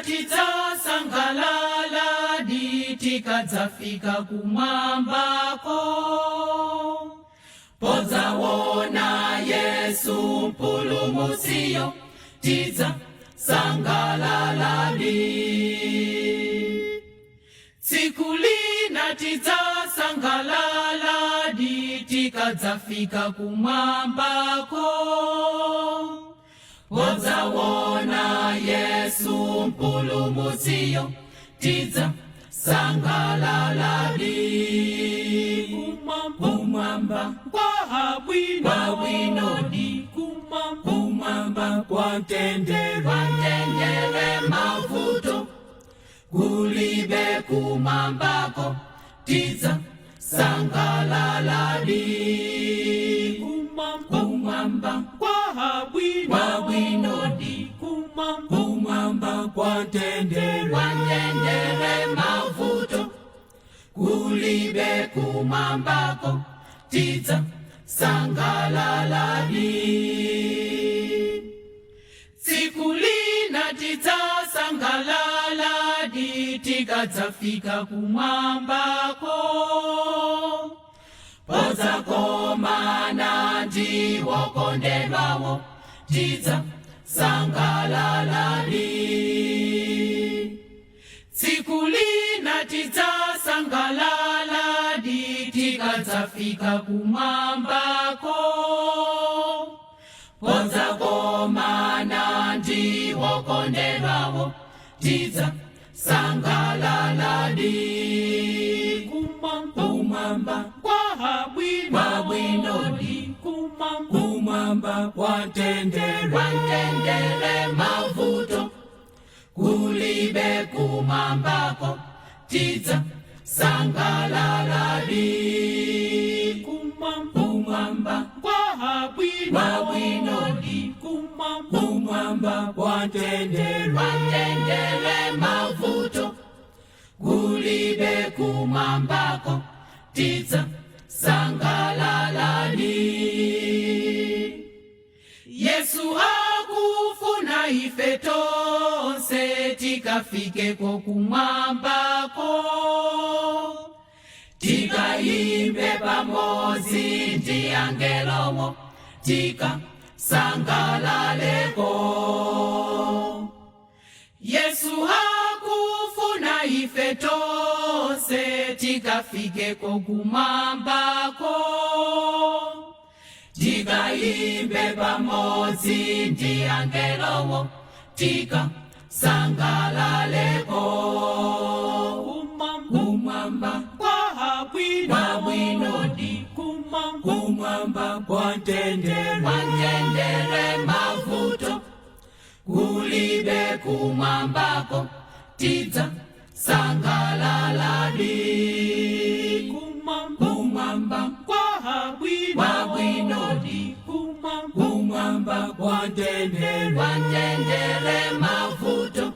Tidzasangalaladi tikadzafika kumwambako, podzawona Yesu Mpulumutsiyo, tidzasangalaladi. Tsiku lina tidzasangalaladi tikadzafika kumwambako, podzawona Yesu Mpulumutsiyo, tidzasangalaladi. Kumwamba kwabwino, kwabwinodi, kumwamba, kumwamba kwamtendere, kwamtendere, mavuto kulibe kumwambako, tidzasangalaladi. Kumwamba, kumwamba kwabwino, kwabwinodi, kumwamba, kumwamba kwamtendere, kwamtendere, mavuto kulibe kumwambako, tidzasangalaladi. Tsiku lina tidzasangalaladi tikadzafika kumwambako, podzakomana ndi wokondedwawo, tidzasangalaladi. Tsiku lina tidzasangalaladi tikadzafika kumwambako, podzakomana ndi wokondedwawo, tidzasangalaladi. Kumwamba, kumwamba kwabwino, kwabwinodi, kumwamba, kumwamba kwamtendere, kwamtendere, mavuto kulibe kumwambako, tidzasangalaladi. Kumwamba, kumwamba kwabwino, kwabwinodi, kumwamba, kumwamba kwamtendere, kwamtendere, mavuto kulibe kumwambako, tidzasangalaladi. Yesu akufuna ife tonse tikafikeko kumwambako, tikaimbe pamodzi ndi angelowo, tikasangalaleko. Yesu akufuna ife tonse tikafikeko kumwambako, tikaimbe pamodzi ndi angelowo, tikasangalaleko. Kumwamba, kumwamba kwabwino, kwabwinodi, kumwamba, kumwamba kwamtendere, kwamtendere, mavuto kulibe kumwambako, tidzasangalaladi. Kumwamba, kumwamba kwabwino, kwabwinodi, kumwamba, kumwamba kwamtendere, kwamtendere, mavuto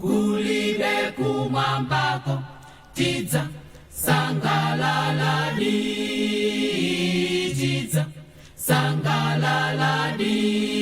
kulibe kumwambako, tidzasangalaladi, tidzasangalaladi.